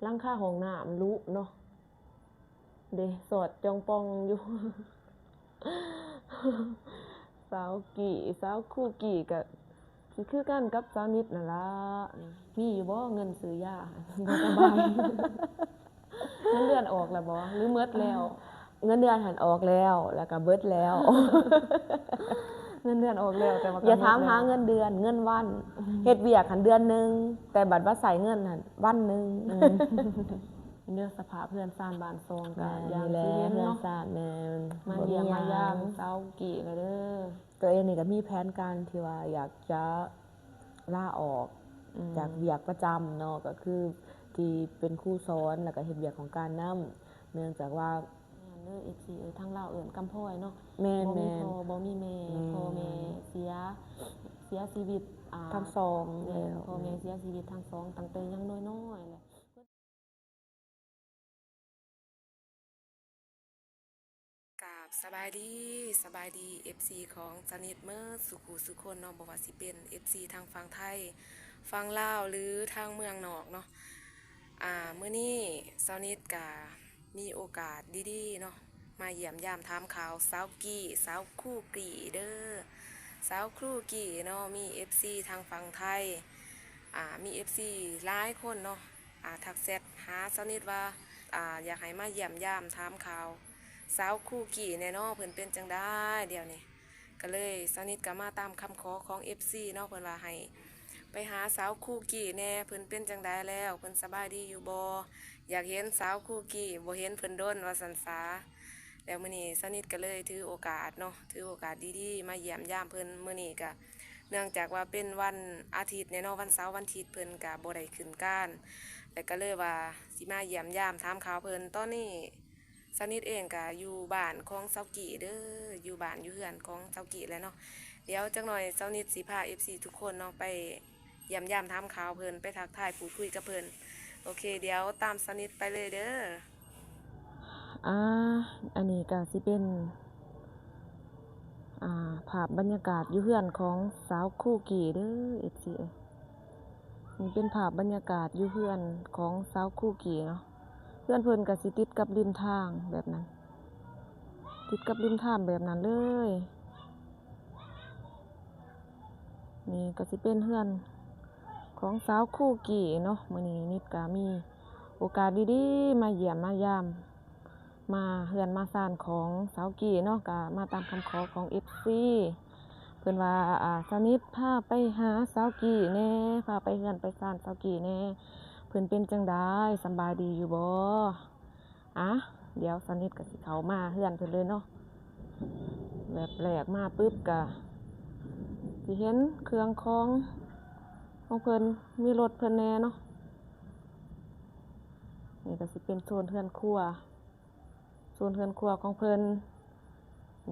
ຫຼັງຄາຫ້ອງນ້ຳລຸເນາະ ເດ້ ສອດຈ່ອງປ່ອງຢູ່. ສາວກີ້ ສາວຄູກີ້ກະຊິຄືກັນກັບສາວນິດນັ້ນລະ. ມີຢູ່ບໍ່ເງິນຊື້ຢາ? ບໍ່ສະບາຍ. ເງິນເດືອນອອກແລ້ວບໍ່ ຫຼືໝົດແລ້ວ? ເງິນເດືອນຫັ້ນອອກແລ້ວ ແລ້ວກະເບິດແລ້ວ. ເງິນເດືອນອອກແລ້ວ ແຕ່ວ່າ ຢ່າຖາມຫາເງິນເດືອນ ເງິນວັນ. ເຮັດວຽກຫັ້ນເດືອນໜຶ່ງ ແຕ່ບັດວ່າໃຊ້ເງິນຫັ້ນວັນໜຶ່ງ. ເດີ ສະພາບເຮືອນຊານບ້ານຊ່ອງກະ ແມ່ນ ຢ່າງ ນີ້ແຫຼະ ທີ່ເຫັນ ເຮືອນ ເນາະ ຊານ ແມ່ນ ມາຢ້ຽມມາຢາມສາວກີ້ແລ້ວເດີ. ຕົວເອງນີ້ກະມີແຜນການທີ່ວ່າຢາກຈະລາອອກ ອືມ ຈາກວຽກປະຈຳເນາະ ກະຄືທີ່ເປັນຄູສອນ ແລ້ວກະເຮັດວຽກຂອງການນຳ ເນື່ອງຈາກວ່າ ແມ່ນເດີ ເອັຟຊີ ເອີຍ ທາງລາວເອີ້ນກຳພ້ອຍເນາະ. ແມ່ນໆ ບໍ່ມີພໍ່ ບໍ່ມີແມ່ ແມ່ນ ພໍ່ແມ່ເສຍ ເສຍຊີວິດ ອ່າ ທັງສອງ ແມ່ນ ແລ້ວ ພໍ່ແມ່ເສຍຊີວິດທັງສອງ ຕັ້ງແຕ່ຍັງນ້ອຍໆແຫຼະ. ກາບສະບາຍດີ ສະບາຍດີ ເອັຟຊີ ຂອງສາວນິດເໝິດສູ່ຜູ້ສູ່ຄົນເນາະ ບໍ່ວ່າຊິເປັນ ເອັຟຊີ ທາງຝັ່ງໄທ ຝັ່ງລາວ ຫຼື ທາງເມືອງນອກເນາະ. ອ່າ ມື້ນີ້ສາວນິດກະມີໂອກາດດີໆເນາະ ມາຢ້ຽມຢາມຖາມຂ່າວສາວກີ້ ສາວຄູກີ້ເດີ. ສາວຄູກີ້ເນາະ ມີ ເອັຟຊີ ທາງຝັ່ງໄທ ອ່າ ມີ ເອັຟຊີ ຫຼາຍຄົນເນາະ ອ່າ ທັກແຊັດຫາສາວນິດວ່າ ອ່າ ຢາກໃຫ້ມາຢ້ຽມຢາມຖາມຂ່າວສາວຄູກີ້ແດ່ເນາະ ເພິ່ນເປັນຈັ່ງໃດດຽວນີ້. ກະເລີຍສາວນິດກະມາຕາມຄຳຂໍຂອງ ເອັຟຊີ ເນາະ ເພິ່ນວ່າໃຫ້ໄປຫາສາວຄູກີ້ແດ່ ເພິ່ນເປັນຈັ່ງໃດແລ້ວ ເພິ່ນສະບາຍດີຢູ່ບໍ່ ຢາກເຫັນສາວຄູກີ້ ບໍ່ເຫັນເພິ່ນດົນວ່າຊັ້ນສາ. ແລ້ວມື້ນີ້ສາວນິດກະເລີຍຖືໂອກາດເນາະ ຖືໂອກາດດີໆມາຢ້ຽມຢາມເພິ່ນ. ມື້ນີ້ກະເນື່ອງຈາກວ່າເປັນວັນອາທິດແດ່ເນາະ ວັນເສົາວັນອາທິດເພິ່ນກະບໍ່ໄດ້ຂຶ້ນການ ແລ້ວກະເລີຍວ່າຊິມາຢ້ຽມຢາມຖາມຂ່າວເພິ່ນ. ຕອນນີ້ ສາວນິດເອງກະຢູ່ບ້ານຂອງສາວກີ້ເດີ ຢູ່ບ້ານຢູ່ເຮືອນຂອງສາວກີ້ແຫຼະເນາະ. ດຽວຈັກໜ່ອຍສາວນິດຊິພາ ເອັຟຊີ ທຸກຄົນເນາະ ໄປຢ້ຽມຢາມຖາມຂ່າວເພິ່ນ ໄປທັກທາຍພູດຄຸຍກັບເພິ່ນ. ໂອເຄ ດຽວຕາມສາວນິດໄປເລີຍເດີ. ອ່າ ອັນນີ້ກະຊິເປັນ ອ່າ ພາບບັນຍາກາດຢູ່ເຮືອນຂອງສາວຄູກີ້ເດີ ເອັຟຊີ ເອີຍ. ນີ້ເປັນພາບບັນຍາກາດຢູ່ເຮືອນຂອງສາວຄູກີ້ເນາະ. ເຮືອນເພິ່ນກະຊິຕິດກັບລິມທາງແບບນັ້ນ ຕິດກັບລິມທາງແບບນັ້ນເລີຍ. ນີ້ກະຊິເປັນເຮືອນຂອງສາວຄູກີ້ເນາະ. ມື້ນີ້ນິດກະມີໂອກາດດີໆມາຢ້ຽມມາຢາມ ມາເຮືອນມາຊານຂອງສາວກີ້ເນາະ ກະມາຕາມຄຳຂໍຂອງ ເອັຟຊີ ເພິ່ນວ່າ ອ່າ ສາວນິດພາໄປຫາສາວກີ້ແດ່ ພາໄປເຮືອນໄປຊານສາວກີ້ແດ່ ເພິ່ນເປັນຈັ່ງໃດ ສຳບາຍດີຢູ່ບໍ່. ອ່າ ດຽວສາວນິດກະຊິເຂົ້າມາເຮືອນເພິ່ນເລີຍເນາະ. ແບບແລກມາປຶບກະຊິເຫັນເຄື່ອງຂອງຂອງເພິ່ນ ມີລົດເພິ່ນແດ່ເນາະ. ນີ້ກະຊິເປັນໂຊນເຮືອນຄົວ ໂຊນເຮືອນຄົວຂອງເພິ່ນ.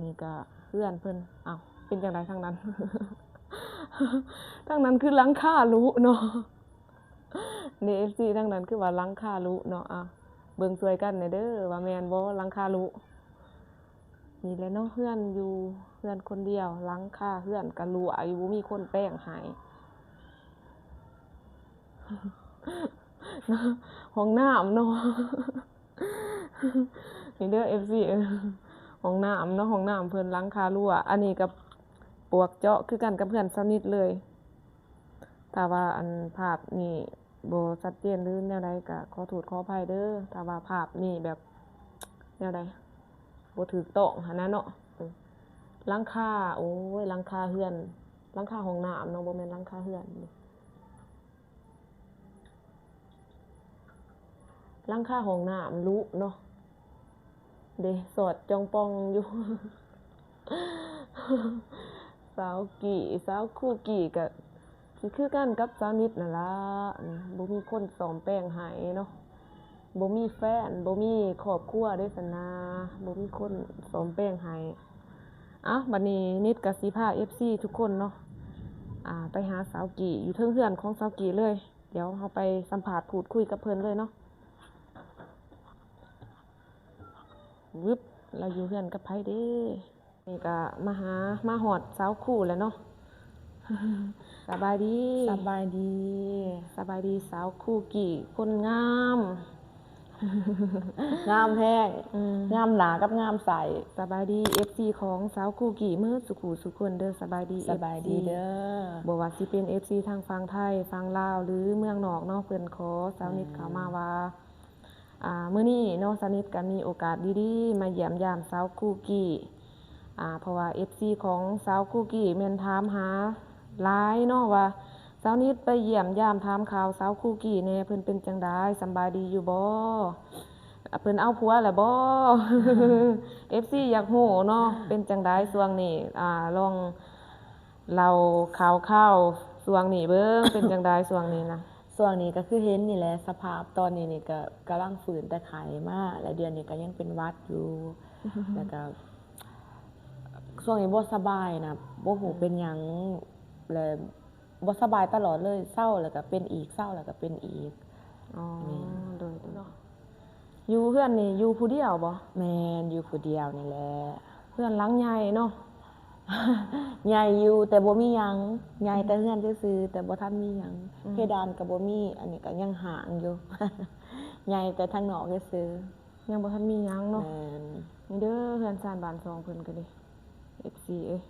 ນີ້ກະເຮືອນເພິ່ນ. ອ້າວ ເປັນຈັ່ງໃດທາງນັ້ນ? ທາງນັ້ນຄືຫຼັງຄາຫຼຸເນາະ. ນີ້ ເອັຟຊີ ທາງນັ້ນຄືວ່າຫຼັງຄາຫຼຸເນາະ. ອ່າ ເບິ່ງຊ່ວຍກັນແດ່ເດີວ່າແມ່ນບໍ່ ຫຼັງຄາຫຼຸ. ນີ້ແຫຼະເນາະ ເຮືອນຢູ່ ເຮືອນຄົນດຽວ ຫຼັງຄາເຮືອນກະຫຼຸຢູ່ ບໍ່ມີຄົນແປງໃຫ້. ຫ້ອງນ້ຳເນາະ. ນີ້ເດີ ເອັຟຊີ ເອີຍ ຫ້ອງນ້ຳເນາະ ຫ້ອງນ້ຳເພິ່ນຫຼັງຄາຮົ້ວ. ອັນນີ້ກະປວກເຈາະຄືກັນກັບເຮືອນສາວນິດເລີຍ. ຖ້າວ່າອັນພາບນີ້ບໍ່ຊັດເຈນ ຫຼື ແນວໃດກະຂໍໂທດຂໍອະໄພເດີ ຖ້າວ່າພາບນີ້ແບບແນວໃດ ບໍ່ຖືກຕ້ອງຫັ້ນນະເນາະ. ເອີ ຫຼັງຄາ ໂອ້ຍ ຫຼັງຄາເຮືອນ ຫຼັງຄາຫ້ອງນ້ຳເນາະ ບໍ່ແມ່ນຫຼັງຄາເຮືອນ. ຫຼັງຄາຫ້ອງນ້ຳຫຼຸເນາະ ເດ້ ສອດຈ່ອງປ່ອງຢູ່. ສາວກີ້ ສາວຄູກີ້ກະຊິຄືກັນກັບສາວນິດນັ້ນລະ ບໍ່ມີຄົນສ້ອມແປງໃຫ້ເນາະ ບໍ່ມີແຟນ ບໍ່ມີຄອບຄົວເດ້ຊັ້ນນາ ບໍ່ມີຄົນສ້ອມແປງໃຫ້. ເອົ້າ ບັດນີ້ນິດກະຊິພາ ເອັຟຊີ ທຸກຄົນເນາະ ອ່າ ໄປຫາສາວກີ້ ຢູ່ເທິງເຮືອນຂອງສາວກີ້ເລີຍ. ດຽວເຮົາໄປສຳພາດພູດຄຸຍກັບເພິ່ນເລີຍເນາະ. ວຶບ ລາວຢູ່ເຮືອນກັບໃຜເດ? ນີ້ກະມາຫາ ມາຮອດສາວຄູແລ້ວເນາະ. ສະບາຍດີ ສະບາຍດີ ສະບາຍດີສາວຄຸກກີ້ຄົນງາມ ງາມແຮງ ອືມ ງາມໜ້າກັບງາມໃສ. ສະບາຍດີເອັຟຊີຂອງສາວຄຸກກີ້ເໝິດສູ່ຄູ່ສູ່ຄົນເດີ. ສະບາຍດີ ສະບາຍດີເດີ ເອັຟຊີ ບໍ່ວ່າຊິເປັນເອັຟຊີທາງຝັ່ງໄທ ຝັ່ງລາວ ຫຼື ເມືອງນອກເນາະ ເພິ່ນຂໍສາວນິດເຂົ້າມາວ່າ ອືມ ອ່າ ມື້ນີ້ເນາະ ສາວນິດກໍມີໂອກາດດີໆ ມາຢ້ຽມຢາມສາວຄຸກກີ້ ອ່າ ເພາະວ່າເອັຟຊີຂອງສາວຄຸກກີ້ແມ່ນຖາມຫາຫຼາຍເນາະ ວ່າສາວນິດໄປຢ້ຽມຢາມຖາມຂ່າວສາວຄຸກກີ້ແດ່ ເພິ່ນເປັນຈັ່ງໃດ ສຳບາຍດີຢູ່ບໍ່ ເພິ່ນເອົາຜົວແລ້ວບໍ່ ເອັຟຊີຢາກຮູ້ເນາະ ເປັນຈັ່ງໃດຊ່ວງນີ້ ອ່າ ລອງ ເລົ່າຂ່າວຄາວຊ່ວງນີ້ເບິ່ງ ເປັນຈັ່ງໃດຊ່ວງນີ້ນະ? ຊ່ວງນີ້ກໍຄືເຫັນນີ້ແຫຼະ ສະພາບຕອນນີ້ນີ້ກໍກຳລັງຟື້ນແຕ່ໄຂ້ມາ ແລະ ດຽວນີ້ກໍຍັງເປັນຫວັດຢູ່ ແລ້ວກໍຊ່ວງນີ້ບໍ່ສະບາຍນະ ບໍ່ຮູ້ເປັນຫຍັງ ແລະ ບໍ່ສະບາຍຕະຫຼອດເລີຍ ເຊົາແລ້ວກໍເປັນອີກ ເຊົາແລ້ວກໍເປັນອີກ. ອໍ ແມ່ນ ໂດຍໆ ເນາະ. ຢູ່ເຮືອນນີ້ຢູ່ຜູ້ດຽວບໍ່? ແມ່ນ ຢູ່ຜູ້ດຽວນີ້ແຫຼະ. ເຮືອນຫຼັງໃຫຍ່ເນາະ? ໃຫຍ່ຢູ່ ແຕ່ບໍ່ມີຫຍັງ ໃຫຍ່ແຕ່ເຮືອນຊື່ໆ ແຕ່ບໍ່ທັນມີຫຍັງ ອືມ ເພດານກໍບໍ່ມີ ອັນນີ້ກໍຍັງຮ້າງຢູ່ ໃຫຍ່ແຕ່ທາງນອກຊື່ໆ ຍັງບໍ່ທັນມີຫຍັງເນາະ. ແມ່ນ ນີ້ເດີ ເຮືອນຊານບ້ານຊ່ອງເພິ່ນກໍດີ ເອັຟຊີເອີຍ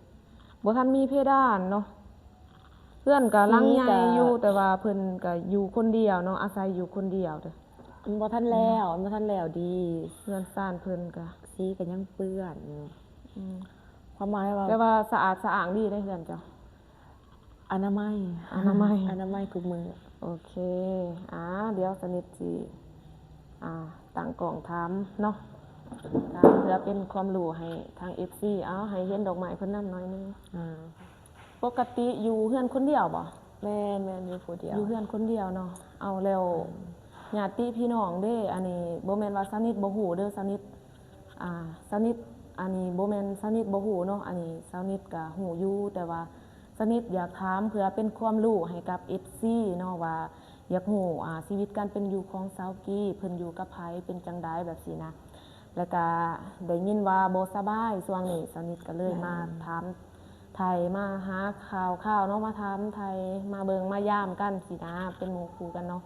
ບໍ່ທັນມີເພດານເນາະ. ເຮືອນກໍຫຼັງໃຫຍ່ຢູ່ ແຕ່ວ່າເພິ່ນກໍຢູ່ຄົນດຽວເນາະ ອາໄສຢູ່ຄົນດຽວເດີ. ມັນບໍ່ທັນແລ້ວ ມັນບໍ່ທັນແລ້ວດີ ເຮືອນຊານເພິ່ນກະ ສີກະຍັງເປື້ອນຢູ່ ອືມ ຄວາມໝາຍວ່າ ແຕ່ວ່າສະອາດສະອ້າງດີເດ້ເຮືອນເຈົ້າ ອະນາໄມ ອະນາໄມ ອະນາໄມທຸກມື້. ໂອເຄ ອ່າ ດຽວສະນິດຊິ ອ່າ ຕັ້ງກ້ອງຖາມເນາະ ຖາມເພື່ອເປັນຄວາມຮູ້ໃຫ້ທາງເອັຟຊີ ເອົາ ໃຫ້ເຫັນດອກໄມ້ເພິ່ນນຳໜ້ອຍໜຶ່ງ ອ່າ. ປົກກະຕິຢູ່ເຮືອນຄົນດຽວບໍ່? ແມ່ນໆ ຢູ່ຜູ້ດຽວ ຢູ່ເຮືອນຄົນດຽວເນາະ. ເອົາແລ້ວ ອືມ ຍາດຕິພີ່ນ້ອງເດ້? ອັນນີ້ບໍ່ແມ່ນວ່າສາວນິດບໍ່ຮູ້ເດີ ສາວນິດ ອ່າ ສາວນິດ ອັນນີ້ບໍ່ແມ່ນສາວນິດບໍ່ຮູ້ເນາະ ອັນນີ້ສາວນິດກະຮູ້ຢູ່ ແຕ່ວ່າສາວນິດຢາກຖາມເພື່ອເປັນຄວາມຮູ້ໃຫ້ກັບເອັຟຊີເນາະ ວ່າຢາກຮູ້ ອ່າ ຊີວິດການເປັນຢູ່ຂອງສາວກີ້ ເພິ່ນຢູ່ກັບໃຜ ເປັນຈັ່ງໃດແບບຊີ້ນະ. ແລ້ວກະໄດ້ຍິນວ່າບໍ່ສະບາຍຊ່ວງນີ້ ສາວນິດກໍເລີຍ ແມ່ນ ມາຖາມໄຖ່ ມາຫາຂ່າວຄາວເນາະ ມາຖາມໄຖ່ ມາເບິ່ງມາຢາມກັນຊີ້ນະ ເປັນໝູ່ຄູ່ກັນເນາະ.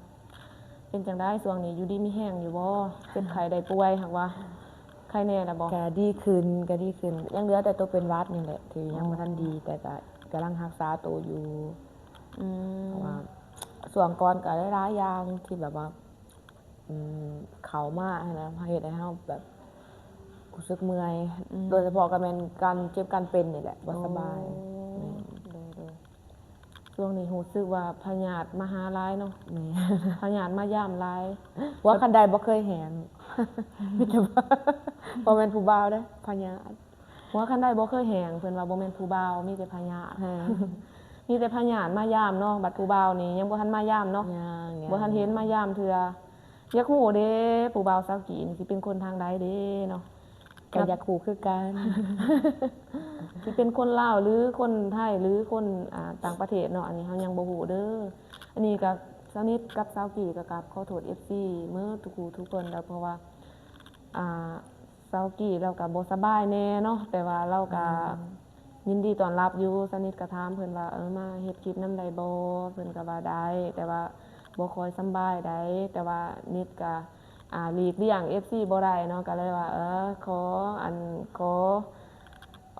ເປັນຈັ່ງໃດຊ່ວງນີ້ ຢູ່ດີມີແຮງຢູ່ບໍ່? ເຈັບໄຂ້ໄດ້ປ່ວຍ ຫາກວ່າໄຄແນ່ແລ້ວບໍ່? ກະດີຂຶ້ນ ກະດີຂຶ້ນ ຍັງເຫຼືອແຕ່ໂຕເປັນຫວັດນີ້ແຫຼະ ທີ່ຍັງບໍ່ທັນດີ ແຕ່ກະກຳລັງຮັກສາໂຕຢູ່. ອືມ ເພາະວ່າຊ່ວງກ່ອນກະຫຼາຍໆຢ່າງທີ່ແບບວ່າ ອືມ ເຂົ້າມາຫັ້ນນະ ເຮັດໃຫ້ເຮົາແບບຮູ້ສຶກເມື່ອຍ ອືມ ໂດຍສະເພາະກໍແມ່ນການເຈັບການເປັນນີ້ແຫຼະ ບໍ່ສະບາຍ. ໂອ້ ແມ່ນ ໂດຍ ໂດຍ ຊ່ວງນີ້ຮູ້ສຶກວ່າພະຍາດມາຫາຫຼາຍເນາະ. ແມ່ນ ພະຍາດມາຢາມຫຼາຍ. ຫົວຄັນໄດບໍ່ເຄີຍແຫ້ງ ມີແຕ່ ບໍ່ແມ່ນຜູ້ບ່າວເດ້ ພະຍາດ. ຫົວຄັນໄດບໍ່ເຄີຍແຫ້ງ ເພິ່ນວ່າບໍ່ແມ່ນຜູ້ບ່າວ ມີແຕ່ພະຍາດ ມີແຕ່ພະຍາດມາຢາມເນາະ. ບັດຜູ້ບ່າວນີ້ຍັງບໍ່ທັນມາຢາມເນາະ ຍັງ ຍັງ ບໍ່ທັນເຫັນມາຢາມເທື່ອ. ຢາກຮູ້ເດ້ ຜູ້ບ່າວສາວກີ້ນີ້ຊິເປັນຄົນທາງໃດເດ້ເນາະ? ກໍຢາກຮູ້ຄືກັນ ຊິເປັນຄົນລາວ ຫຼື ຄົນໄທ ຫຼື ຄົນ ອ່າ ຕ່າງປະເທດເນາະ ອັນນີ້ເຮົາຍັງບໍ່ຮູ້ເດີ. ອັນນີ້ກໍສາວນິດກັບສາວກີ້ກໍກາບຂໍໂທດເອັຟຊີເໝິດທຸກຜູ້ທຸກຄົນເດີ ເພາະວ່າ ອ່າ ສາວກີ້ລາວກະບໍ່ສະບາຍແດ່ເນາະ ແຕ່ວ່າລາວກະ ອືມ ຍິນດີຕ້ອນຮັບຢູ່. ສາວນິດກະຖາມເພິ່ນວ່າ ເອີ ມາເຮັດຄລິບນຳໄດ້ບໍ່? ເພິ່ນກະວ່າໄດ້ ແຕ່ວ່າບໍ່ຄ່ອຍສຳບາຍໃດ໋ ແຕ່ວ່ານິດກະ ອ່າ ຫຼີກລ່ຽງເອັຟຊີບໍ່ໄດ້ເນາະ ກະເລີຍວ່າ ເອີ ຂໍ ອັນ ຂໍ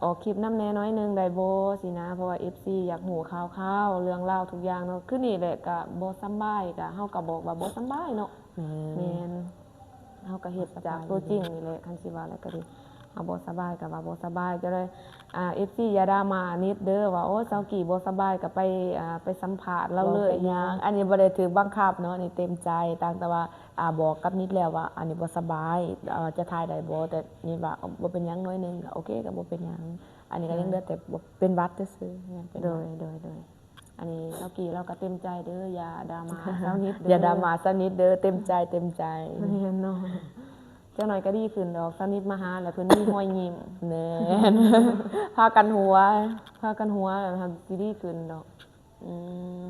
ອອກຄລິບນຳແດ່ໜ້ອຍໜຶ່ງໄດ້ບໍ່ ຊີ້ນະ ເພາະວ່າເອັຟຊີຢາກຮູ້ຂ່າວຄາວເລື່ອງລາວທຸກຢ່າງເນາະ. ຄືນີ້ແຫຼະ ກະບໍ່ສຳບາຍ ກະ ເຮົາກະບອກວ່າບໍ່ສຳບາຍເນາະ. ແມ່ນ ແມ່ນ. ເຮົາກໍເຮັດຈາກຕົວຈິງນີ້ແຫຼະ ຄັນຊິວ່າແລ້ວກໍດີ ເຮົາບໍ່ສະບາຍກໍວ່າບໍ່ສະບາຍ. ຈະໄດ້ ອ່າ ເອັຟຊີຢ່າດຣາມານິດເດີ ວ່າ ໂອ້ ສາວກີ້ບໍ່ສະບາຍກໍໄປ ອ່າ ໄປສຳພາດລາວເລີຍ ບໍ່ເປັນຫຍັງ. ອັນນີ້ບໍ່ໄດ້ຖືກບັງຄັບເນາະ ອັນນີ້ເຕັມໃຈ ຕ່າງແຕ່ວ່າ ອ່າ ບອກກັບນິດແລ້ວວ່າ ອັນນີ້ບໍ່ສະບາຍ ເອີ ຈະຖ່າຍໄດ້ບໍ່ ແຕ່ນິດວ່າ ບໍ່ເປັນຫຍັງ ໜ້ອຍໜຶ່ງ ໂອເຄ ກໍບໍ່ເປັນຫຍັງ. ອັນນີ້ກໍຍັງເຫຼືອແຕ່ເປັນຫວັດຊື່ໆ ຍັງເປັນຫວັດ. ໂດຍ ໂດຍ ໂດຍ. ອັນນີ້ສາວກີ້ລາວກໍເຕັມໃຈເດີ ຢ່າດຣາມາສາວນິດເດີ ຢ່າດຣາມາສາວນິດເດີ ເຕັມໃຈ ເຕັມໃຈ. ແມ່ນເນາະ ຈັກໜ້ອຍກໍດີຂຶ້ນດອກ ສາວນິດມາຫາແລ້ວເພິ່ນມີຮອຍຍິ້ມ. ແມ່ນ ພາກັນຫົວ ພາກັນຫົວ ແລ້ວຊິດີຂຶ້ນດອກ. ອືມ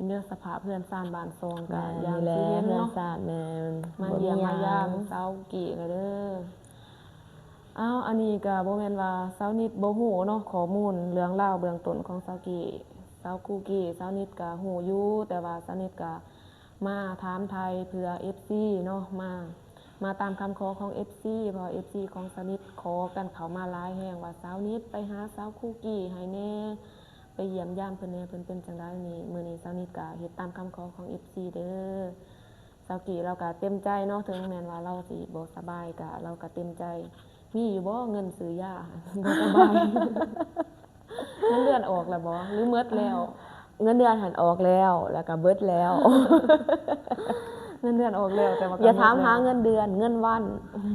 ເລື່ອງສະພາບເຮືອນຊານບ້ານຊ່ອງກໍ ແມ່ນ ຢ່າງທີ່ເຫັນເນາະ ເຮືອນຊານ ແມ່ນ ມາຢ້ຽມມາຢາມສາວກີ້ແລ້ວເດີ. ອ້າວ ອັນນີ້ກໍບໍ່ແມ່ນວ່າສາວນິດບໍ່ຮູ້ເນາະ ຂໍ້ມູນເລື່ອງລາວເບື້ອງຕົ້ນຂອງສາວກີ້ ສາວຄູກີ້ ສາວນິດກໍຮູ້ຢູ່ ແຕ່ວ່າສາວນິດກໍມາຖາມໄຖ່ເພື່ອເອັຟຊີເນາະ ມາ ມາຕາມຄຳຂໍຂອງເອັຟຊີ ເພາະວ່າເອັຟຊີຂອງສາວນິດຂໍກັນເຂົ້າມາຫຼາຍແຮງວ່າ ສາວນິດໄປຫາສາວຄູກີ້ໃຫ້ແດ່ ໄປຢ້ຽມຢາມເພິ່ນແດ່ ເພິ່ນເປັນຈັ່ງໃດນີ້ ມື້ນີ້ສາວນິດກໍເຮັດຕາມຄຳຂໍຂອງເອັຟຊີເດີ. ສາວກີ້ລາວກໍເຕັມໃຈເນາະ ເຖິງແມ່ນວ່າລາວຊິບໍ່ສະບາຍ ກະລາວກໍເຕັມໃຈ ມີຢູ່ບໍ່ເງິນຊື້ຢາ ບໍ່ສະບາຍ? ເງິນເດືອນອອກແລ້ວບໍ່ ຫຼືໝົດແລ້ວ? ເງິນເດືອນຫັ້ນອອກແລ້ວ ແລ້ວກໍເບິດແລ້ວ. ເງິນເດືອນອອກແລ້ວ ແຕ່ວ່າກໍ ຢ່າຖາມຫາເງິນເດືອນ ເງິນວັນ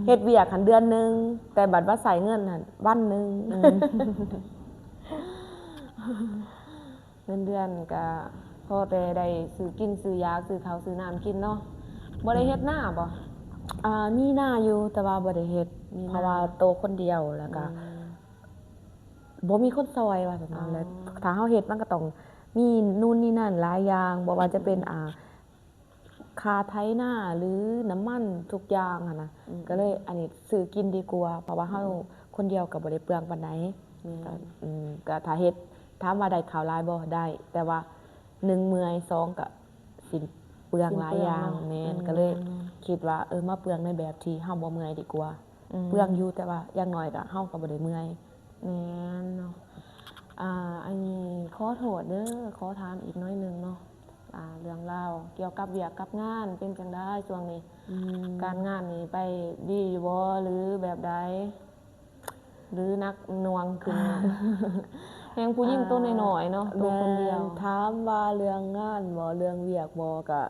ເຮັດວຽກຫັ້ນເດືອນໜຶ່ງ ແຕ່ບັດວ່າໃຊ້ເງິນຫັ້ນວັນໜຶ່ງ. ເງິນເດືອນກະພໍແຕ່ໄດ້ຊື້ກິນຊື້ຢາ ຊື້ເຂົ້າຊື້ນ້ຳກິນເນາະ. ບໍ່ໄດ້ເຮັດນາບໍ່? ອ່າ ມີນາຢູ່ ແຕ່ວ່າບໍ່ໄດ້ເຮັດ ເພາະວ່າໂຕຄົນດຽວ ແລ້ວກະ ອືມ ບໍ່ມີຄົນຊ່ອຍວ່າຊັ້ນເນາະ. ແລ້ວຖ້າເຮົາເຮັດ ມັນກໍຕ້ອງມີນູ່ນນີ້ນັ້ນຫຼາຍຢ່າງ ບໍ່ວ່າຈະເປັນ ອືມ ອ່າ ຄ່າໄຖນາ ຫຼື ນ້ຳມັນທຸກຢ່າງຫັ້ນນະ ອືມ ກໍເລີຍອັນນີ້ຊື້ກິນດີກວ່າ ເພາະວ່າເຮົາ ອືມ ຄົນດຽວກໍບໍ່ໄດ້ເປືອງປານໃດ. ແມ່ນ ກໍ ອືມ ກໍຖ້າເຮັດ ຖາມວ່າໄດ້ເຂົ້າຫຼາຍບໍ່? ໄດ້ ແຕ່ວ່າໜຶ່ງເມື່ອຍ ສອງກໍຊິເປືອງຫຼາຍຢ່າງ. ຊິເປືອງເນາະ ແມ່ນ ອືມ ກໍເລີຍ ແມ່ນໆ ຄິດວ່າ ເອີ ມາເປືອງໃນແບບທີ່ເຮົາບໍ່ເມື່ອຍດີກວ່າ. ອືມ ເປືອງຢູ່ ແຕ່ວ່າຢ່າງໜ້ອຍກໍ ເຮົາກໍບໍ່ໄດ້ເມື່ອຍ. ແມ່ນເນາະ. ອ່າ ອັນນີ້ຂໍໂທດເດີ ຂໍຖາມອີກໜ້ອຍໜຶ່ງເນາະ ອ່າ ເລື່ອງລາວກ່ຽວກັບວຽກກັບງານເປັນຈັ່ງໃດຊ່ວງນີ້? ອືມ ການງານນີ້ໄປດີຢູ່ບໍ່ ຫຼືແບບໃດ ຫຼືໜັກໜ່ວງຂຶ້ນ? ແຮ່ງຜູ້ຍິງໂຕນ້ອຍໆເນາະ ໂຕຄົນດຽວ. ແມ່ນ ຖາມວ່າເລື່ອງງານບໍ່ ເລື່ອງວຽກບໍ່ ກະ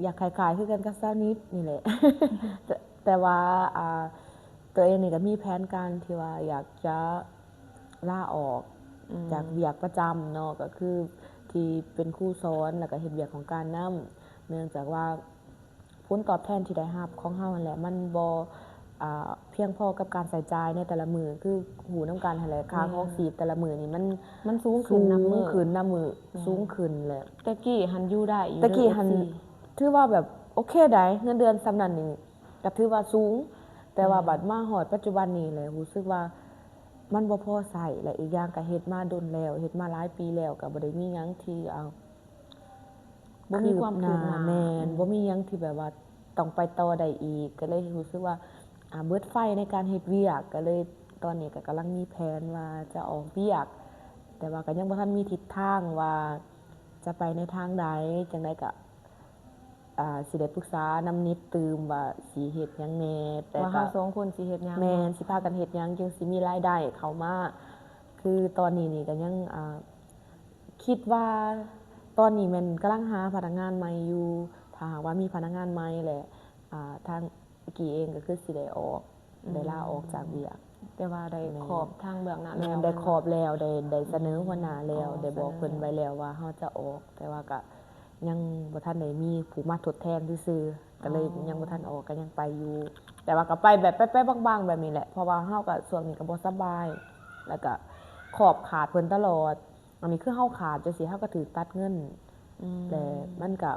ຢາກຄ້າຍໆຄືກັນກັບສາວນິດນີ້ແຫຼະ ແຕ່ ແຕ່ວ່າ ອ່າ ຕົວເອງນີ້ກໍມີແຜນການທີ່ວ່າຢາກຈະລາອອກ ອືມ ຈາກວຽກປະຈຳເນາະ ກໍຄືທີ່ເປັນຄູສອນ ແລ້ວກໍເຮັດວຽກຂອງການນຳ ເນື່ອງຈາກວ່າຜົນຕອບແທນທີ່ໄດ້ຮັບຂອງເຮົາຫັ້ນແຫຼະ ມັນບໍ່ ອ່າ ພຽງພໍກັບການໃຊ້ຈ່າຍໃນແຕ່ລະມື້ ຄືຮູ້ນຳກັນຫັ້ນແຫຼະ ຄ່າ ແມ່ນ ຄອງຊີບແຕ່ລະມື້ນີ້ມັນ ມັນສູງຂຶ້ນນຳມື້ ສູງຂຶ້ນນຳມື້ ແມ່ນ ສູງຂຶ້ນແຫຼະ. ແຕ່ກີ້ຫັ້ນຢູ່ໄດ້ຢູ່ ແຕ່ກີ້ຫັ້ນ ເດີ ເອັຟຊີ ຖືວ່າແບບໂອເຄໃດ ເງິນເດືອນສ່ຳນັ້ນນີ້ກໍຖືວ່າສູງ ແຕ່ວ່າ ແມ່ນ ບັດມາຮອດປັດຈຸບັນນີ້ແຫຼະ ຮູ້ສຶກວ່າມັນບໍ່ພໍໃຊ້ ແລະ ອີກຢ່າງກໍເຮັດມາດົນແລ້ວ ເຮັດມາຫຼາຍປີແລ້ວ ກໍບໍ່ໄດ້ມີຫຍັງທີ່ ອ່າ ບໍ່ມີຄວາມຄືບໜ້າ ຄືບໜ້າ ແມ່ນ ອືມ ບໍ່ມີຫຍັງທີ່ແບບວ່າຕ້ອງໄປຕໍ່ໄດ້ອີກ ກໍເລີຍຮູ້ສຶກວ່າ ອ່າ ເບິດໄຟໃນການເຮັດວຽກ ກໍເລີຍຕອນນີ້ກໍກຳລັງມີແຜນວ່າຈະອອກວຽກ ແຕ່ວ່າກໍຍັງບໍ່ທັນມີທິດທາງວ່າຈະໄປໃນທາງໃດ ຈັ່ງໃດກໍ ອ່າ ຊິໄດ້ປຶກສານຳນິດຕື່ມວ່າຊິເຮັດຫຍັງແດ່ ແຕ່ ວ່າເຮົາສອງຄົນຊິເຮັດຫຍັງ ແມ່ນ ຊິພາກັນເຮັດຫຍັງຈຶ່ງຊິມີລາຍໄດ້ເຂົ້າມາ. ຄືຕອນນີ້ນີ້ກໍຍັງ ອ່າ ຄິດວ່າຕອນນີ້ແມ່ນກຳລັງຫາພະນັກງານໃໝ່ຢູ່ ຖ້າຫາກວ່າມີພະນັກງານໃໝ່ແລ້ວ ອ່າ ທາງກີ້ເອງກໍຄືຊິໄດ້ອອກ ອືມ ໄດ້ລາອອກຈາກວຽກ ແຕ່ວ່າໄດ້ ແມ່ນ ຂອບທາງເບື້ອງໜ້າແລ້ວ ແມ່ນ ໄດ້ຂອບແລ້ວ ໄດ້ ໄດ້ສະເໜີ ອືມ ຫົວໜ້າແລ້ວ ອໍ ໄດ້ບອກເພິ່ນໄວ້ແລ້ວວ່າເຮົາຈະອອກ ແຕ່ວ່າກໍຍັງບໍ່ທັນໄດ້ມີຜູ້ມາທົດແທນຊື່ໆ ກໍເລີຍ ອໍ ຍັງບໍ່ທັນອອກ ກໍຍັງໄປຢູ່ ແຕ່ວ່າກໍໄປແບບແປະໆບາງໆແບບນີ້ແຫຼະ ເພາະວ່າເຮົາກໍຊ່ວງນີ້ກໍບໍ່ສະບາຍ ແລ້ວກໍຂອບຂາດເພິ່ນຕະຫຼອດ. ອັນນີ້ຄືເຮົາຂາດຈັ່ງຊີ້ ເຮົາກໍຖືກຕັດເງິນ ອືມ ແລະ ມັນກໍ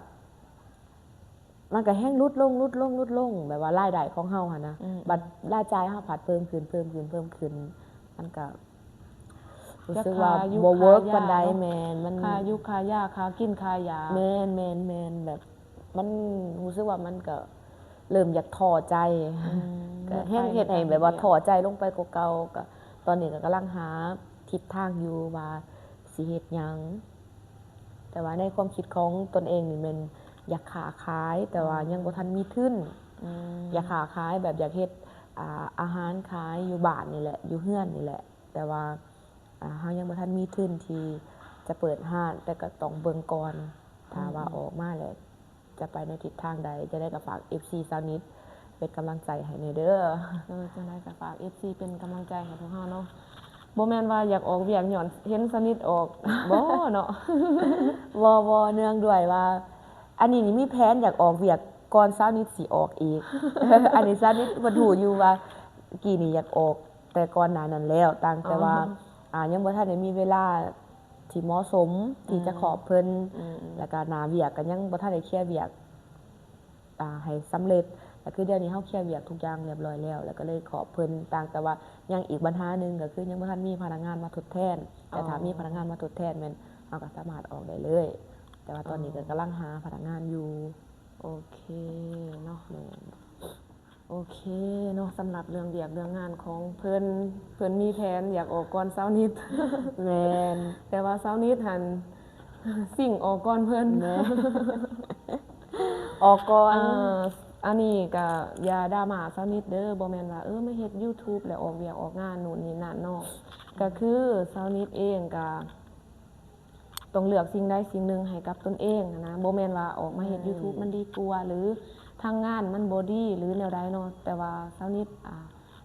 ມັນກໍແຮ່ງຫຼຸດລົງ ຫຼຸດລົງ ຫຼຸດລົງ ແບບວ່າລາຍໄດ້ຂອງເຮົາຫັ້ນນະ ອືມ ບັດລາຍຈ່າຍເຮົາພັດເພີ່ມຂຶ້ນ ເພີ່ມຂຶ້ນ ເພີ່ມຂຶ້ນ ມັນກໍຮູ້ສຶກວ່າ ຈະຄ່າຢູ່ ບໍ່ເວີກ ຄ່າຢາ ປານໃດເນາະ ແມ່ນ ມັນ ຄ່າຢູ່ ຄ່າຢາ ຄ່າກິນ ຄ່າຢາ ແມ່ນໆໆ ແບບ ມັນຮູ້ສຶກວ່າມັນກໍເລີ່ມຢາກທໍ້ໃຈ ອືມ ກໍແຮ່ງເຮັດໃຫ້ແບບວ່າທໍ້ໃຈລົງໄປກວ່າເກົ່າ ກໍຕອນນີ້ກໍກຳລັງຫາທິດທາງຢູ່ວ່າຊິເຮັດຫຍັງ ແຕ່ວ່າໃນຄວາມຄິດຂອງຕົນເອງນີ້ແມ່ນຢາກຄ້າຂາຍ ແຕ່ວ່າ ອືມ ຍັງບໍ່ທັນມີທຶນ ອືມ ຢາກຄ້າຂາຍແບບຢາກເຮັດ ອ່າ ອາຫານຂາຍຢູ່ບ້ານນີ້ແຫຼະ ຢູ່ເຮືອນນີ້ແຫຼະ ແຕ່ວ່າ ອ່າ ເຮົາຍັງບໍ່ທັນມີທຶນທີ່ຈະເປີດຮ້ານ ແຕ່ກໍຕ້ອງເບິ່ງກ່ອນ ຖ້າວ່າ ອືມ ອອກມາແລ້ວຈະໄປໃນທິດທາງໃດ ຈັ່ງໃດກໍຝາກເອັຟຊີຊາວນິດເປັນກຳລັງໃຈໃຫ້ແດ່ເດີ. ເອີ ຈັ່ງໃດກໍຝາກເອັຟຊີເປັນກຳລັງໃຈໃຫ້ພວກເຮົາເນາະ ບໍ່ແມ່ນວ່າຢາກອອກວຽກຍ້ອນເຫັນຊາວນິດອອກບໍ່ເນາະ? ບໍ່ ບໍ່ ເນື່ອງດ້ວຍວ່າ ອັນນີ້ນີ້ມີແຜນຢາກອອກວຽກກ່ອນຊາວນິດຊິອອກອີກ ອັນນີ້ຊາວນິດເພິ່ນຮູ້ຢູ່ວ່າກີ້ນີ້ຢາກອອກ ແຕ່ກ່ອນໜ້ານັ້ນແລ້ວ ຕ່າງແຕ່ວ່າ ອໍ ອ່າ ຍັງບໍ່ທັນໄດ້ມີເວລາທີ່ເໝາະສົມທີ່ຈະ ອືມ ຂອບເພິ່ນ ອືມ ແລ້ວກະໜ້າວຽກກໍຍັງບໍ່ທັນໄດ້ເຄຍວຽກ ອ່າ ໃຫ້ສຳເລັດ ກໍຄືດຽວນີ້ເຮົາເຄລຽວຽກທຸກຢ່າງລຽບຮ້ອຍແລ້ວ ແລ້ວກໍເລີຍຂອບເພິ່ນ. ຕ່າງແຕ່ວ່າຍັງອີກບັນຫາໜຶ່ງ ກໍຄືຍັງບໍ່ທັນມີພະນັກງານມາທົດແທນ, ແຕ່ຖ້າ ອໍ ມີພະນັກງານມາທົດແທນແມ່ນເຮົາກໍສາມາດອອກໄດ້ເລີຍ, ແຕ່ວ່າຕອນນີ້ກໍ ອໍ ກຳລັງຫາພະນັກງານຢູ່. ໂອເຄເນາະ ແມ່ນ. ໂອເຄເນາະ ສຳລັບເລື່ອງວຽກເລື່ອງງານຂອງເພິ່ນ, ເພິ່ນມີແຜນຢາກອອກກ່ອນຊາວນິດ. ແມ່ນ. ແຕ່ວ່າຊາວນິດຫັ້ນຊິງອອກກ່ອນເພິ່ນ. ແມ່ນ. ອອກກ່ອນ. ອ່າ ອັນນີ້ກະຢ່າດຣາມາຊາວນິດເດີ, ບໍ່ແມ່ນວ່າ ເອີ ມາເຮັດ YouTube ແລ້ວອອກວຽກອອກງານ ໂນ່ນນີ້ນັ້ນເນາະ. ກະຄືຊາວນິດເອງກະ ຕ້ອງເລືອກສິ່ງໃດສິ່ງໜຶ່ງໃຫ້ກັບຕົນເອງຫັ້ນນະ, ບໍ່ແມ່ນວ່າອອກມາເຮັດ ແມ່ນ YouTube ມັນດີກວ່າ ຫຼື ທາງງານມັນບໍ່ດີ ຫຼື ແນວໃດເນາະ, ແຕ່ວ່າຊາວນິດ ອ່າ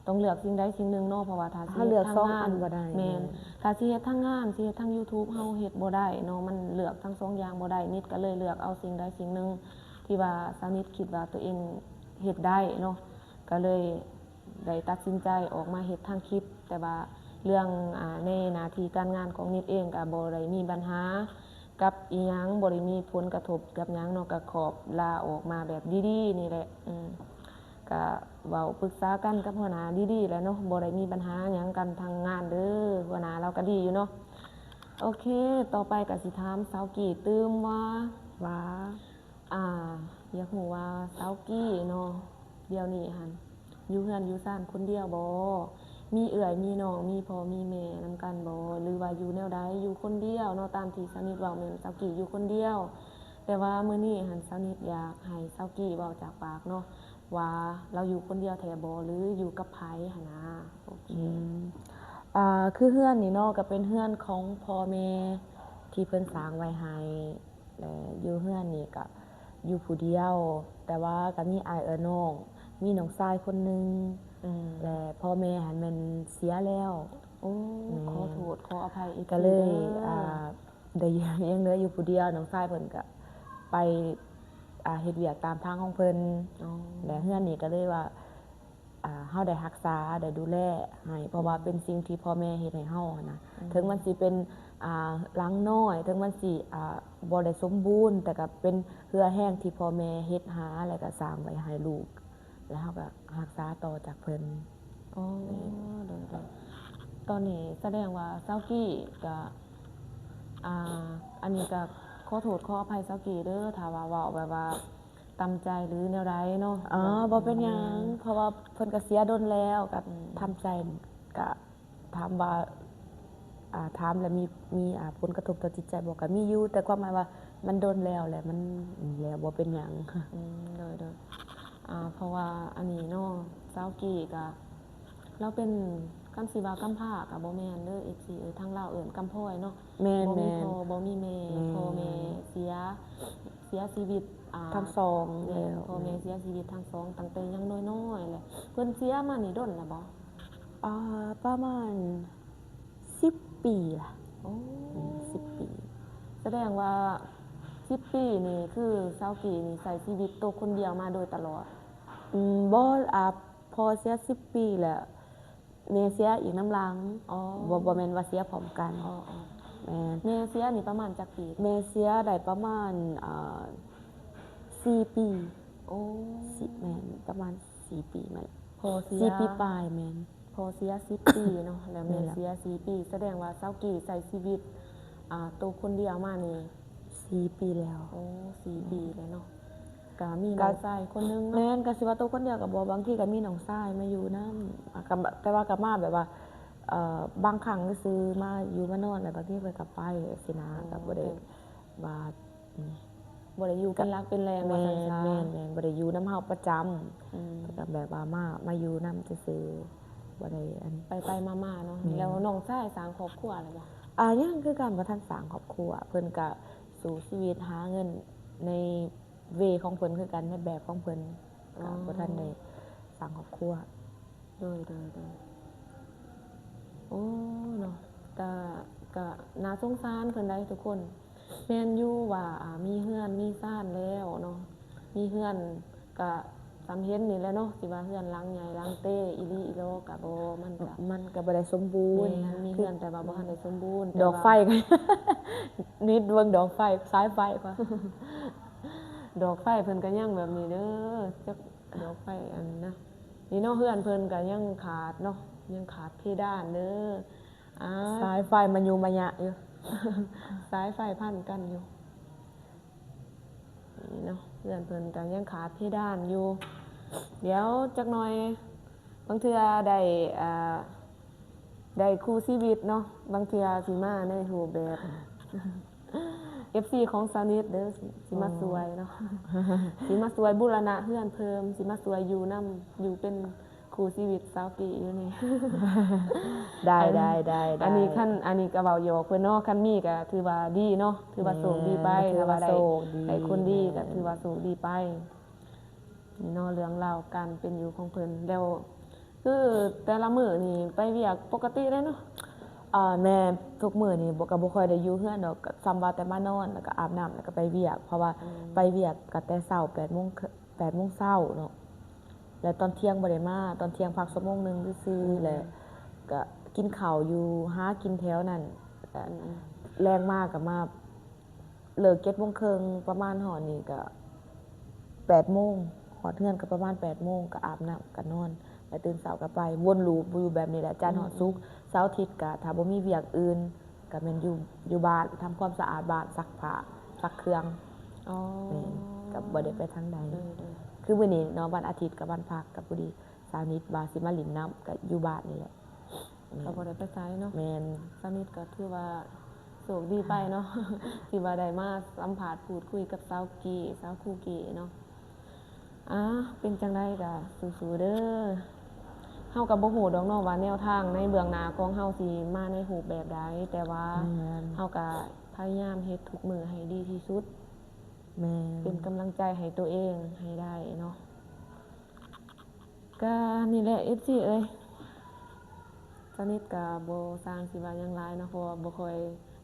ຕ້ອງເລືອກສິ່ງໃດສິ່ງໜຶ່ງເນາະ, ເພາະວ່າຖ້າຊິ ເຮົາເລືອກສອງອັນບໍ່ໄດ້. ແມ່ນ. ແມ່ນ. ຖ້າຊິເຮັດທັງງານ ຊິເຮັດທັງ YouTube ເຮົາເຮັດບໍ່ໄດ້ເນາະ, ມັນເລືອກທັງສອງຢ່າງບໍ່ໄດ້. ນິດກໍເລີຍເລືອກເອົາສິ່ງໃດສິ່ງໜຶ່ງທີ່ວ່າຊາວນິດຄິດວ່າຕົວເອງເຮັດໄດ້ເນາະ, ກໍເລີຍ ໄດ້ຕັດສິນໃຈອອກມາເຮັດທາງຄລິບ, ແຕ່ວ່າເລື່ອງ ອາ ໃນໜ້າທີ່ການງານຂອງນິດເອງກໍບໍ່ໄດ້ມີບັນຫາກັບອີ່ຫຍັງ, ບໍ່ໄດ້ມີຜົນກະທົບກັບຫຍັງເນາະ, ກໍຂອບລາອອກມາແບບດີໆນີ້ແຫຼະ. ອືມ ກໍເວົ້າປຶກສາກັນກັບຫົວໜ້າດີໆແຫຼະເນາະ, ບໍ່ໄດ້ມີບັນຫາຫຍັງກັນທາງງານເດີ, ຫົວໜ້າລາວກໍດີຢູ່ເນາະ. ໂອເຄ ຕໍ່ໄປກໍຊິຖາມສາວກີ້ຕື່ມວ່າ ວ່າ ອ່າ ຢາກຮູ້ວ່າສາວກີ້ເນາະ ດຽວນີ້ຫັ້ນຢູ່ເຮືອນຢູ່ຊານຄົນດຽວບໍ່? ມີເອື້ອຍມີນ້ອງ ມີພໍ່ມີແມ່ນຳກັນບໍ່ ຫຼືວ່າຢູ່ແນວໃດ? ຢູ່ຄົນດຽວເນາະ, ຕາມທີ່ສາວນິດເວົ້າແມ່ນສາວກີ້ຢູ່ຄົນດຽວ, ແຕ່ວ່າມື້ນີ້ຫັ້ນສາວນິດຢາກໃຫ້ສາວກີ້ເວົ້າຈາກປາກເນາະ ວ່າລາວຢູ່ຄົນດຽວແທ້ບໍ່ ຫຼືຢູ່ກັບໃຜຫັ້ນນະ. ໂອເຄ. ອືມ ອ່າ ຄືເຮືອນນີ້ເນາະ ກໍເປັນເຮືອນຂອງພໍ່ແມ່ທີ່ເພິ່ນສ້າງໄວ້ໃຫ້. ແລະ ຢູ່ເຮືອນນີ້ກະຢູ່ຜູ້ດຽວ, ແຕ່ວ່າກະມີອ້າຍເອື້ອຍນ້ອງ, ມີນ້ອງຊາຍຄົນໜຶ່ງ. ອືມ ແລະ ພໍ່ແມ່ຫັ້ນແມ່ນເສຍແລ້ວ. ໂອ້ ແມ່ນ. ຂໍໂທດຂໍອະໄພ ເອັຟຊີ ກະເລີຍ ເດີ ອ່າ ໄດ້ຍັງເຫຼືອຢູ່ຜູ້ດຽວ, ນ້ອງຊາຍເພິ່ນກະໄປ ອ່າ ເຮັດວຽກຕາມທາງຂອງເພິ່ນ. ອໍ ແລະ ເຮືອນນີ້ກະເລີຍວ່າ ອ່າ ເຮົາໄດ້ຮັກສາ ໄດ້ດູແລໃຫ້, ເພາະວ່າເປັນສິ່ງທີ່ພໍ່ແມ່ເຮັດໃຫ້ເຮົາຫັ້ນນະ. ອືມ ເຖິງມັນຊິເປັນ ອ່າ ຫຼັງນ້ອຍ, ເຖິງມັນຊິ ອ່າ ບໍ່ໄດ້ສົມບູນ, ແຕ່ກໍເປັນເຫື່ອແຮງທີ່ພໍ່ແມ່ເຮັດຫາ ແລ້ວກໍສ້າງໄວ້ໃຫ້ລູກ, ແລ້ວເຮົາກໍຮັກສາຕໍ່ຈາກເພິ່ນ. ອໍ ແມ່ນ. ໂດຍໆ ຕອນນີ້ສະແດງວ່າສາວກີ້ກໍ ອ່າ ອັນນີ້ກໍຂໍໂທດຂໍອະໄພສາວກີ້ເດີ ຖ້າວ່າເວົ້າແບບວ່າ ຕຳໃຈ ຫຼື ແນວໃດເນາະ. ອໍ ແບບ ບໍ່ເປັນຫຍັງ ອືມ ເພາະວ່າເພິ່ນກໍເສຍດົນແລ້ວ ກໍ ອືມ ທຳໃຈ. ກໍຖາມວ່າ ອ່າ ຖາມແລ້ວມີ ມີ ອ່າ ຜົນກະທົບຕໍ່ຈິດໃຈບໍ່? ກໍມີຢູ່ ແຕ່ຄວາມໝາຍວ່າມັນດົນແລ້ວ ແລ້ວມັນ ແລ້ວບໍ່ເປັນຫຍັງ. ອືມ ໂດຍໆ ອ່າ ເພາະວ່າອັນນີ້ເນາະ ສາວກີ້ກໍ ລາວເປັນ ຄັນຊິວ່າກຳພ້າກໍບໍ່ແມ່ນເດີ ເອັຟຊີ ເອີຍ ທາງລາວເອີ້ນກຳພ້ອຍເນາະ. ແມ່ນໆ ບໍ່ມີພໍ່ ບໍ່ມີແມ່. ແມ່ນ. ພໍ່ແມ່ເສຍ ເສຍຊີວິດ ອ່າ ທັງສອງແລ້ວ. ແມ່ນ ພໍ່ແມ່ເສຍຊີວິດທັງສອງຕັ້ງແຕ່ຍັງນ້ອຍໆແຫຼະ. ເພິ່ນເສຍມານີ້ດົນແລ້ວບໍ່? ອ່າ ປະມານສິບປີລະ. ໂອ້ ອືມ ສິບປີ. ສະແດງວ່າສິບປີນີ້ ຄືສາວກີ້ນີ້ໃຊ້ຊີວິດໂຕຄົນດຽວມາໂດຍຕະຫຼອດ. ອືມ ບໍ່ ອ່າ ພໍ່ເສຍສິບປີແລ້ວ ແມ່ເສຍອີກນຳຫຼັງ. ອໍ ບໍ່ ບໍ່ແມ່ນວ່າເສຍພ້ອມກັນ. ອໍໆ ແມ່ນ. ແມ່ເສຍນີ້ປະມານຈັກປີ? ແມ່ເສຍໄດ້ປະມານ ເອີ ສີ່ປີ. ໂອ້ ສີ່ ແມ່ນ ປະມານສີ່ປີແມ່ນ. ພໍ່ເສຍ ສີ່ປີປາຍ. ແມ່ນ. ພໍ່ເສຍສິບປີເນາະ ແລ້ວແມ່ ແມ່ນແລ້ວ ເສຍສີ່ປີ. ສະແດງວ່າສາວກີ້ໃຊ້ຊີວິດ ອ່າ ໂຕຄົນດຽວມານີ້ ສີ່ປີແລ້ວ. ໂອ້ ສີ່ປີແລ້ວເນາະ. ກະມີ ກະ ນ້ອງຊາຍຄົນໜຶ່ງເນາະ. ແມ່ນ ກະຊິວ່າໂຕຄົນດຽວກະບໍ່ ບາງທີກະມີນ້ອງຊາຍມາຢູ່ນຳ ອາ ກະ ແຕ່ວ່າກະມາແບບວ່າ ເອີ ບາງຄັ້ງຊື່ໆ ມາຢູ່ມານອນ ແລ້ວບາງທີເພິ່ນກະໄປຊີ້ນະ. ອໍ ກະບໍ່ໄດ້ ໂອເຄ ວ່າ ອືມ ບໍ່ໄດ້ຢູ່ເປັນຫຼັກເປັນແຫຼ່ງວ່າຊັ້ນຊະ. ແມ່ນໆ ບໍ່ໄດ້ຢູ່ນຳເຮົາປະຈຳ. ອືມ ເພິ່ນກະແບບວ່າມາ ມາຢູ່ນຳຊື່ໆ ບໍ່ໄດ້ອັນ ໄປໆມາໆເນາະ. ແມ່ນ. ແລ້ວນ້ອງຊາຍສ້າງຄອບຄົວແລ້ວບໍ່? ອາ ຍັງຄືກັນ ບໍ່ທັນສ້າງຄອບຄົວ. ເພິ່ນກະ ສູ້ຊີວິດຫາເງິນໃນເວຂອງເພິ່ນຄືກັນ ໃນແບບຂອງເພິ່ນ ກໍບໍ່ທັນໄດ້ສ້າງຄອບຄົວ. ໂດຍ ໂດຍ ໂດຍ. ໂອ້ ເນາະ ກະ ກະໜ້າສົງສານເພິ່ນໄດ໋ທຸກຄົນ. ແມ່ນຢູ່ວ່າ ອ່າ ມີເຮືອນມີຊານແລ້ວເນາະ ມີເຮືອນ ກະສ່ຳເຫັນນີ້ແຫຼະເນາະ ຊິວ່າເຮືອນຫຼັງໃຫຍ່ຫຼັງເຕອີ່ຫຼີອີ່ຫຼໍກະບໍ່ ມັນກະ ມັນກະບໍ່ໄດ້ສົມບູນ. ແມ່ນ ມີເຮືອນແຕ່ວ່າບໍ່ທັນໄດ້ສົມບູນ. ດອກໄຟ ນິດເບິ່ງດອກໄຟ ສາຍໄຟກ່ອນ. ດອກໄຟເພິ່ນກະຍັງແບບນີ້ເດີ ຈັກດອກ ໄປອັນນະ ນີ້ເນາະ ເຮືອນເພິ່ນກໍຍັງຂາດເນາະ ຍັງຂາດເພດານເດີ ອ່າ ສາຍໄຟມະຍຸມະຍະຢູ່ ສາຍໄຟພັນກັນຢູ່ ນີ້ເນາະ ເຮືອນເພິ່ນກໍຍັງຂາດເພດານຢູ່ ດຽວຈັກໜ່ອຍ ບາງເທື່ອໄດ້ ອ່າ ໄດ້ຄູ່ຊີວິດເນາະ ບາງເທື່ອຊິມາໃນຮູບແບບ ເອັຟຊີຂອງສາວນິດເດີ ຊິມາຊ່ວຍເນາະ ຊິມາຊ່ວຍບູລະນະເຮືອນເພີ່ມ ຊິມາຊ່ວຍຢູ່ນຳ ຢູ່ເປັນຄູ່ຊີວິດສາວກີ້ຢູ່ນີ້ ໄດ້ ໄດ້ ໄດ້ ໄດ້ ອັນນີ້ຄັນ ອັນນີ້ກໍເວົ້າຫຍອກເພິ່ນເນາະ ຄັນມີກໍຖືວ່າດີເນາະ ຖືວ່າໂຊກດີໄປ ແມ່ນ ຖືວ່າໄດ້ ໂຊກດີ ໄດ້ຄົນດີກໍຖືວ່າໂຊກດີໄປ ນີ້ເນາະ ເລື່ອງລາວການເປັນຢູ່ຂອງເພິ່ນ ແລ້ວຄືແຕ່ລະມື້ນີ້ໄປວຽກປົກກະຕິເລີຍເນາະ? ເອີ ແມ່ນ ທຸກມື້ນີ້ບໍ່ ກໍບໍ່ຄ່ອຍໄດ້ຢູ່ເຮືອນດອກ ກໍສ່ຳວ່າແຕ່ມານອນ ແລ້ວກໍອາບນ້ຳ ແລ້ວກໍໄປວຽກ ເພາະວ່າ ອືມ ໄປວຽກກໍແຕ່ເຊົ້າ ແປດໂມງ ແປດໂມງເຊົ້າເນາະ ແລ້ວຕອນທ່ຽງບໍ່ໄດ້ມາ ຕອນທ່ຽງພັກຊົ່ວໂມງໜຶ່ງຊື່ໆ ອືມ ແລ້ວກໍກິນເຂົ້າຢູ່ ຫາກິນແຖວນັ້ນ ອືມ ແລງມາກໍມາ ເລີກເຈັດໂມງເຄິ່ງ ປະມານຮອດນີ້ກໍແປດໂມງ ຮອດເຮືອນກໍປະມານແປດໂມງ ກໍອາບນ້ຳກໍນອນ ແລ້ວຕື່ນເຊົ້າກໍໄປ ວົນລູບຢູ່ແບບນີ້ແຫຼະ ຈັນຮອດສຸກ ອືມ ເສົາອາທິດກໍຖ້າບໍ່ມີວຽກອື່ນ ກໍແມ່ນຢູ່ ຢູ່ບ້ານ ທຳຄວາມສະອາດບ້ານ ຊັກຜ້າ ຊັກເຄື່ອງ ອໍ ແມ່ນ ກໍບໍ່ໄດ້ໄປທາງໃດ ເອີໆ ຄືມື້ນີ້ເນາະ ວັນອາທິດກັບວັນພັກ ກໍພໍດີສາວນິດວ່າຊິມາຫຼິ້ນນຳ ກໍຢູ່ບ້ານນີ້ແຫຼະ. ແມ່ນ ກໍບໍ່ໄດ້ໄປໃສເນາະ ແມ່ນ ສາວນິດກໍຖືວ່າໂຊກດີໄປເນາະ ທີ່ວ່າໄດ້ມາສຳພາດພູດຄຸຍກັບສາວກີ້ ສາວຄູກີ້ເນາະ ອ່າ ເປັນຈັ່ງໃດກໍສູ້ໆເດີ ເຮົາກໍບໍ່ຮູ້ດອກເນາະວ່າແນວທາງໃນເບື້ອງໜ້າຂອງເຮົາຊິມາໃນຮູບແບບໃດ ແຕ່ວ່າ ແມ່ນ ເຮົາກໍພະຍາຍາມເຮັດທຸກມື້ໃຫ້ດີທີ່ສຸດ ແມ່ນ ເປັນກຳລັງໃຈໃຫ້ຕົວເອງໃຫ້ໄດ້ເນາະ. ກໍນີ້ແຫຼະ ເອັຟຊີເອີຍ ສາວນິດກໍບໍ່ຊ່າງຊິວ່າຫຍັງຫຼາຍເນາະ ເພາະວ່າບໍ່ຄ່ອຍ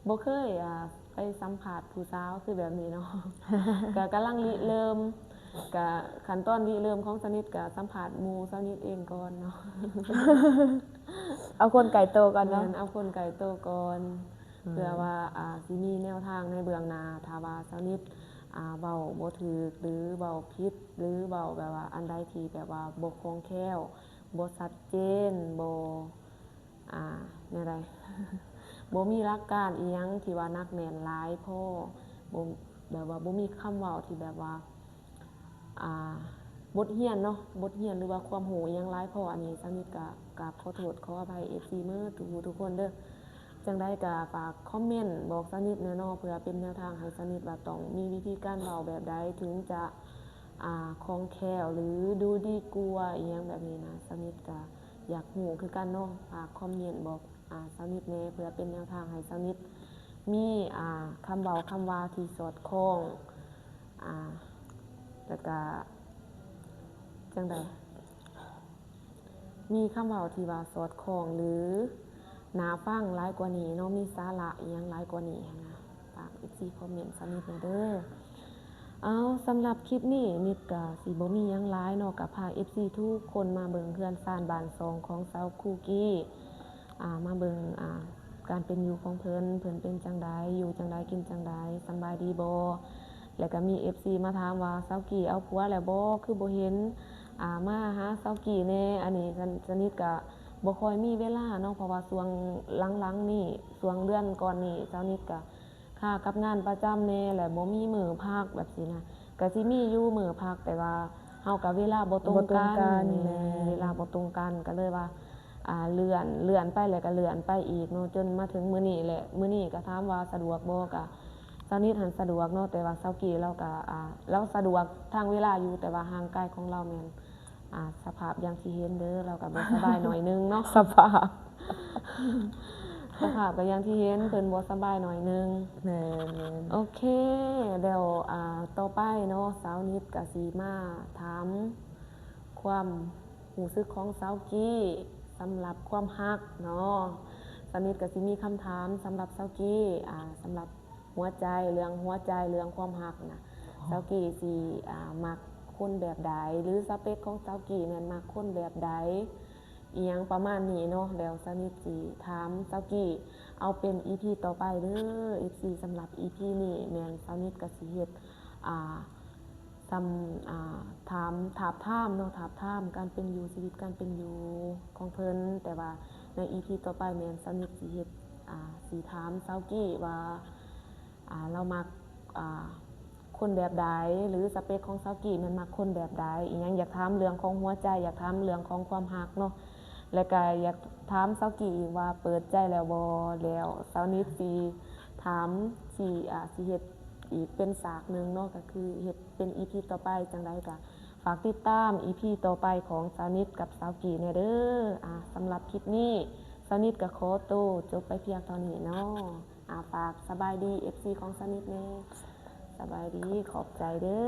ບໍ່ເຄີຍ ອ່າ ໄປສຳພາດຜູ້ສາວຄືແບບນີ້ເນາະ ກໍກຳລັງລິເລີ່ມ ກໍຂັ້ນຕອນລິເລີ່ມຂອງສາວນິດກໍສຳພາດໝູ່ສາວນິດເອງກ່ອນເນາະ ເອົາຄົນໃກ້ໂຕກ່ອນເນາະ ແມ່ນ ເອົາຄົນໃກ້ໂຕກ່ອນ ອືມ ເພື່ອວ່າ ອ່າ ຊິມີແນວທາງໃນເບື້ອງໜ້າ ຖ້າວ່າສາວນິດ ອ່າ ເວົ້າບໍ່ຖືກ ຫຼື ເວົ້າຜິດ ຫຼື ເວົ້າແບບວ່າອັນໃດທີ່ແບບວ່າບໍ່ຄ່ອງແຄ້ວ ບໍ່ຊັດເຈນ ບໍ່ ອ່າ ແນວໃດ ບໍ່ມີຫຼັກການອີ່ຫຍັງທີ່ວ່າໜັກແໜ້ນຫຼາຍພໍ ບໍ່ ແບບວ່າບໍ່ມີຄຳເວົ້າທີ່ແບບວ່າ ອ່າ ບົດຮຽນເນາະ ບົດຮຽນ ຫຼືວ່າຄວາມຮູ້ອີ່ຫຍັງຫຼາຍພໍ ອັນນີ້ສາວນິດກໍກາບຂໍໂທດຂໍອະໄພ ເອັຟຊີ ໝົດທຸກຜູ້ທຸກຄົນເດີ ຈັ່ງໃດກໍຝາກຄອມເມັນບອກສາວນິດແດ່ເນາະ ເພື່ອເປັນແນວທາງໃຫ້ສາວນິດວ່າຕ້ອງມີວິທີການເວົ້າແບບໃດ ເຖິງຈະ ອ່າ ຄ່ອງແຄ້ວ ຫຼື ດູດີກວ່າອີ່ຫຍັງແບບນີ້ນະ ສາວນິດກໍຢາກຮູ້ຄືກັນເນາະ ຝາກຄອມເມັນບອກ ອ່າ ສາວນິດແດ່ ເພື່ອເປັນແນວທາງໃຫ້ສາວນິດມີ ອ່າ ຄຳເວົ້າຄຳວ່າທີ່ສອດຄ່ອງ ອ່າ ແລ້ວກະ ຈັ່ງໃດ ມີຄຳເວົ້າທີ່ວ່າສອດຄ່ອງ ຫຼື ໜ້າຟັງຫຼາຍກວ່ານີ້ເນາະ ມີສາລະອີ່ຫຍັງຫຼາຍກວ່ານີ້ຫັ້ນນະ ຝາກ ເອັຟຊີ ຄອມເມັນສາວນິດແດ່ເດີ. ເອົາ ສຳລັບຄລິບນີ້ ນິດກະຊິບໍ່ມີຫຍັງຫຼາຍເນາະ ກະພາ ເອັຟຊີ ທຸກຄົນມາເບິ່ງເຮືອນຊານບ້ານຊ່ອງຂອງສາວຄູກີ້ ອ່າ ມາເບິ່ງ ອ່າ ການເປັນຢູ່ຂອງເພິ່ນ ເພິ່ນເປັນຈັ່ງໃດ ຢູ່ຈັ່ງໃດ ກິນຈັ່ງໃດ ສຳບາຍດີບໍ່ ແລ້ວກະມີ ເອັຟຊີ ມາຖາມວ່າ ສາວກີ້ເອົາຜົວແລ້ວບໍ່ ຄືບໍ່ເຫັນ ອ່າ ມາຫາສາວກີ້ແດ່ ອັນນີ້ ສະ ສະນິດກະບໍ່ຄ່ອຍມີເວລາເນາະ ເພາະວ່າຊ່ວງຫຼັງໆນີ້ ຊ່ວງເດືອນກ່ອນນີ້ ສາວນິດກະ ຄ່າກັບງານປະຈຳແດ່ ແລະ ບໍ່ມີມື້ພັກແບບຊີ້ນະ ກະຊິມີຢູ່ມື້ພັກ ແຕ່ວ່າເຮົາກະເວລາບໍ່ຕົງກັນ ບໍ່ຕົງກັນ ແມ່ນ ແມ່ນ ເວລາບໍ່ຕົງກັນ ກະເລີຍວ່າ ອ່າ ເລື່ອນ ເລື່ອນໄປ ແລ້ວກະເລື່ອນໄປອີກເນາະ ຈົນມາເຖິງມື້ນີ້ແຫຼະ ມື້ນີ້ກະຖາມວ່າສະດວກບໍ່ ກະສາວນິດຫັ້ນສະດວກເນາະ ແຕ່ວ່າສາວກີ້ລາວກະ ອ່າ ລາວສະດວກທາງເວລາຢູ່ ແຕ່ວ່າຮ່າງກາຍຂອງລາວແມ່ນ ອ່າ ສະພາບຢ່າງທີ່ເຫັນເດີ ລາວກໍບໍ່ສະບາຍໜ້ອຍໜຶ່ງເນາະ ສະພາບ ສະພາບກໍຢ່າງທີ່ເຫັນ ເພິ່ນບໍ່ສະບາຍໜ້ອຍໜຶ່ງ ແມ່ນໆ ໂອເຄ ແລ້ວ ອ່າ ຕໍ່ໄປເນາະ ສາວນິດກໍຊິມາຖາມຄວາມຮູ້ສຶກຂອງສາວກີ້ສຳລັບຄວາມຮັກເນາະ ສາວນິດກໍຊິມີຄຳຖາມສຳລັບສາວກີ້ ອ່າ ສຳລັບ ຫົວໃຈ ເລື່ອງຫົວໃຈ ເລື່ອງຄວາມຮັກນະ ອໍ ສາວກີ້ຊິ ອ່າ ມັກຄົນແບບໃດ ຫຼື ສະເປັກຂອງສາວກີ້ແມ່ນມັກຄົນແບບໃດ ອີ່ຫຍັງປະມານນີ້ເນາະ ແລ້ວສາວນິດຊິຖາມສາວກີ້ ເອົາເປັນ ອີພີ ຕໍ່ໄປເດີ ເອັຟຊີ ສຳລັບ ອີພີ ນີ້ແມ່ນສາວນິດກໍຊິເຮັດ ອ່າ ສ ນຳ ອ່າ ຖາມ ທາບທາມເນາະ ທາບທາມການເປັນຢູ່ ຊີວິດການເປັນຢູ່ຂອງເພິ່ນ. ແຕ່ວ່າໃນອີພີຕໍ່ໄປແມ່ນສາວນິດຊິເຮັດ ອ່າ ຊິຖາມສາວກີ້ວ່າ ອ່າ ລາວມັກ ອ່າ ຄົນແບບໃດ ຫຼືສະເປັກຂອງສາວກີ້ແມ່ນມັກຄົນແບບໃດ ອີ່ຫຍັງ ຢາກຖາມເລື່ອງຂອງຫົວໃຈ ຢາກຖາມເລື່ອງຂອງຄວາມຮັກເນາະ ແລະກະຢາກຖາມສາວກີ້ອີກວ່າເປີດໃຈແລ້ວບໍ່. ແລ້ວສາວນິດຊິຖາມ ຊິ ອ່າ ຊິເຮັດອີກເປັນສາກໜຶ່ງເນາະ ກໍຄືເຮັດເປັນອີພີຕໍ່ໄປ. ຈັ່ງໃດກໍຝາກຕິດຕາມອີພີຕໍ່ໄປຂອງສາວນິດກັບສາວກີ້ແດ່ເດີ. ອ່າ ສຳລັບຄລິບນີ້ ສາວນິດກໍຂໍໂຕຈົບໄປພຽງເທົ່ານີ້ເນາະ. ອ່າ ຝາກສະບາຍດີເອັຟຊີຂອງສາວນິດແດ່. ສະບາຍດີ ຂອບໃຈເດີ.